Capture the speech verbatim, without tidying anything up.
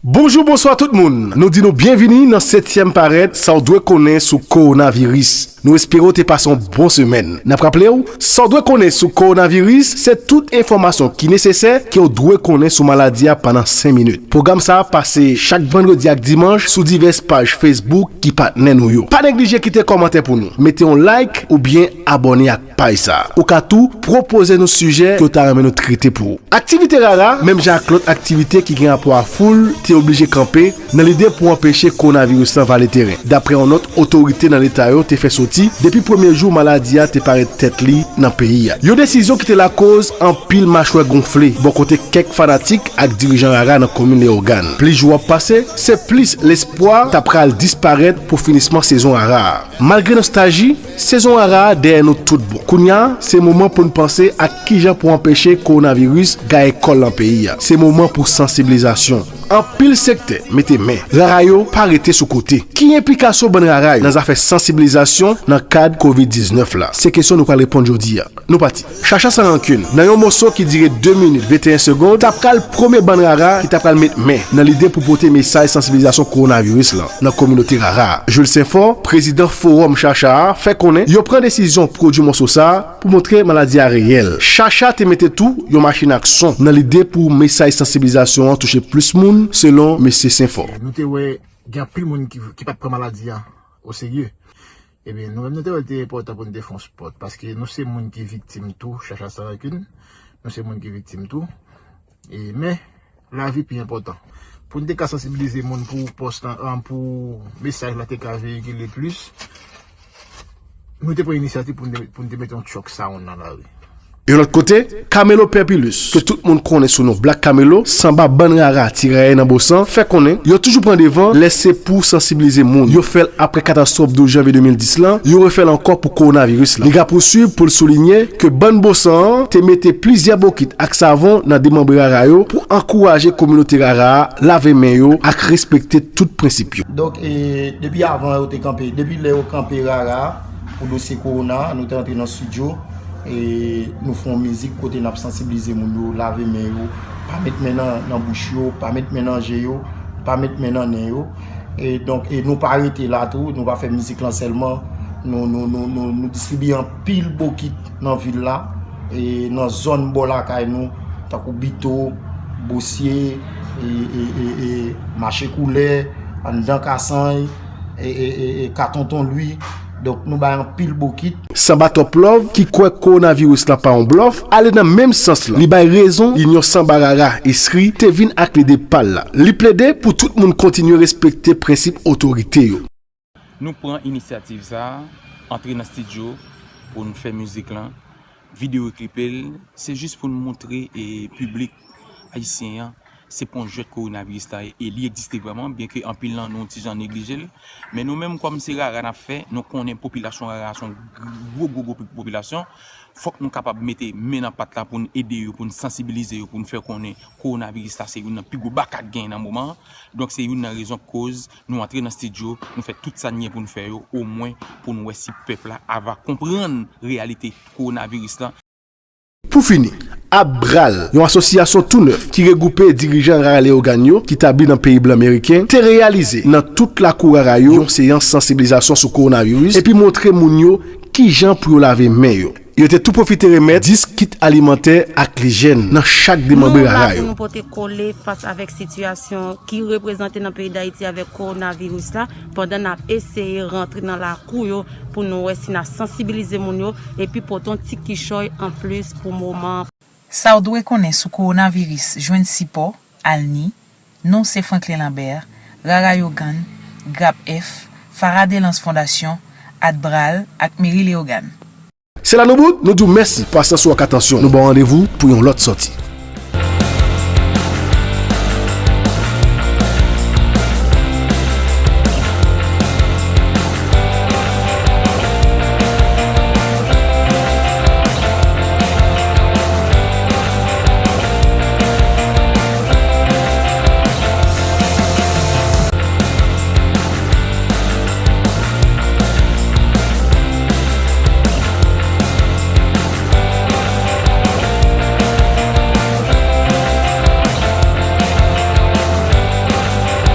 Bonjou, bonswa tout moun. Nou di nou byenvini nan setyèm parèt sa w dwe konnen sou kowonaviris. Nou espere w te pase yon bon semèn. N ap raple w, sa w dwe konnen sou kowonaviris, se tout enfòmasyon ki nesesè ke w dwe konnen sou maladi a pandan senk minit. Pwogram sa a pase chak vandredi ak dimanch sou divès paj Facebook ki patnè nou yo. Pa neglije kite kòmantè pou nou, mete yon like oubyen abòne ak paj sa a. Ou ka tou pwopoze nou sijè ke w ta renmen nou trete pou ou. Aktivite rara, menm jan ak lòt aktivite ki gen rapò a foul, te oblije kanpe nan lide pou anpeche kowonaviris lan vale teren, dapre yon nòt otorite nan leta yo te fè soti depi premye jou maladi a te parèt tèt li nan peyi a. Yon desizyon ki te lakoz anpil machwè gonfle bò kote kèk fanatik ak dirijan rara nan komin Leyogàn. Plis jou ap pase, se plis lespwa ta pral disparèt pou finisman sezon rara a. Malgre nostalji, sezon rara a dèyè nou tout bon. Kounye a, se moman pou n panse ak kijan pou anpeche kowonaviris gaye kò l nan peyi a. Se moman pou sansibilizasyon. Anpil sektè mete men. Rara yo pa rete sou kote. Ki enplikasyon bann rara yo nan zafè sansibilizasyon nan kad kovid diznèf la? Se kesyon nou pral reponn jodi a. Nou pati. Chacha San Rankin, nan yon moso ki dire de minit venteyen segonn, ta pral premye bann rara ki ta pral met men nan lide pou pote mesaj sansibilizasyon kowonaviris lan nan kominote rara a. Jules Saint-Fort, prezidan Fowòm Chacha a, fè konnen yo pran desizyon pwodui moso sa a pou montre maladi a reyèl. Chacha te mete tou yon machin ak son nan lide pou mesaj sansibilizasyon an touche plis moun, selon mesye Saint-Fort. Nou te wè gen anpil moun ki, ki pa t pran maladi a oserye. Ebyen, nou menm nou te wè l te enpòtan pou n te fè yon spòt, paske nou se moun ki viktim tou, Chacha San Rankin, nou se moun ki viktim tou. E, men, lavi pi enpòtan. Pou n te ka sansibilize moun pou pòs lan, an, pou mesaj la te ka veyikile plis, nou te pran inisyativ pou n te, pou n te mete yon truck sound nan lari. Yon lòt kote, Camelo Perpilus, ke tout moun konnen sou non Black Camelo, sanba bann rara tiraye nan Bosan, fè konnen yo toujou pran devan lè se pou sansibilize moun. Yo fè l apre katastwòf douz janvye de mil dis lan, yo refè l ankò pou kowonaviris lan. Li ka pouswiv pou l soulinye ke bann Bosan an te mete plizyè bokit ak savon nan demanbre rara yo pou ankouraje kominote rara a lave men yo ak respekte tout prensip yo. Donk, e, depi avan yo te kanpe, depi lè yo kanpe rara a, pou dosye kowona, nou te antre nan estidyo, e nou fè yon mizik kote n ap sansibilize moun yo, lave men yo, pa met men nan, nan bouch yo, pa met men nan je yo, pa met men nan nen yo. E donk, e nou pa rete la tou, nou pa fè mizik lan sèlman, nou, nou, nou, nou, nou distribiye anpil bokit nan vil la, e nan zòn bò lakay nou, tankou Bito, Bosye, e, e, e, e Mache Koulè, anndan Kasanj, e, e, e, e Ka Tonton Lwi. Donk, nou bay anpil bokit. Sanba Top Love, ki kwè kowonaviris lan pa yon blòf, ale nan menm sans lan. Li bay rezon Inyon Sanba Rara Espri te vin ak lide pa l la. Li plede pou tout moun kontinye respekte prensip otorite yo. Nou pran inisyativ sa a, antre nan estidyo pou n fè mizik lan, videyo klipe l, se jis pou n montre, e, piblik ayisyen an se pa yon jwèt kowonaviris la ye, e li egziste vrèman, byenke anpil nan nou ti jan neglije l. Men nou menm, kòm se rara n ap fè, nou konnen popilasyon rara a se yon gwo, gwo, gwo popilasyon. Fòk nou kapab mete men nan pat la pou n ede yo, pou n sansibilize yo, pou n fè konnen kowonaviris la se youn nan pi gwo baka k genyen nan moman an. Donk, se youn nan rezon k koz nou antre nan estidyo, nou fè tout sa n gen pou n fè yo, omwen pou n wè si pèp la ava konprann reyalite kowonaviris lan. Pou fini, At Bral, yon asosyasyon tou nèf ki regwoupe dirijan rara Leyogàn yo ki tabli nan peyi blan meriken, te reyalize nan tout lakou rara yo yon seyans sansibilizasyon sou kowonaviris epi montre moun yo kijan pou yo lave men yo. Yo te tou pwofite remèt dis kit alimantè ak lijyèn nan chak demanbre rara yo. Nou la pou nou pote kole fas avèk sitiyasyon ki reprezante nan peyi Dayiti avèk kowonaviris la, pandan n ap eseye rantre nan lakou yo pou nou wè si n a sansibilize moun yo, epi pote yon ti kichòy anplis pou moman an. Sa w dwe konnen sou kowonaviris, jwenn sipò, Alni, Non se Franklin Lambert, Rara Yogann, Grap F, Fara Delans Fondasyon, At Bral ak Meri Leyogàn. Se la nou bout, nou di w mèsi pou pasyans ou ak atansyon. Nou ba w randevou pou yon lòt sòti.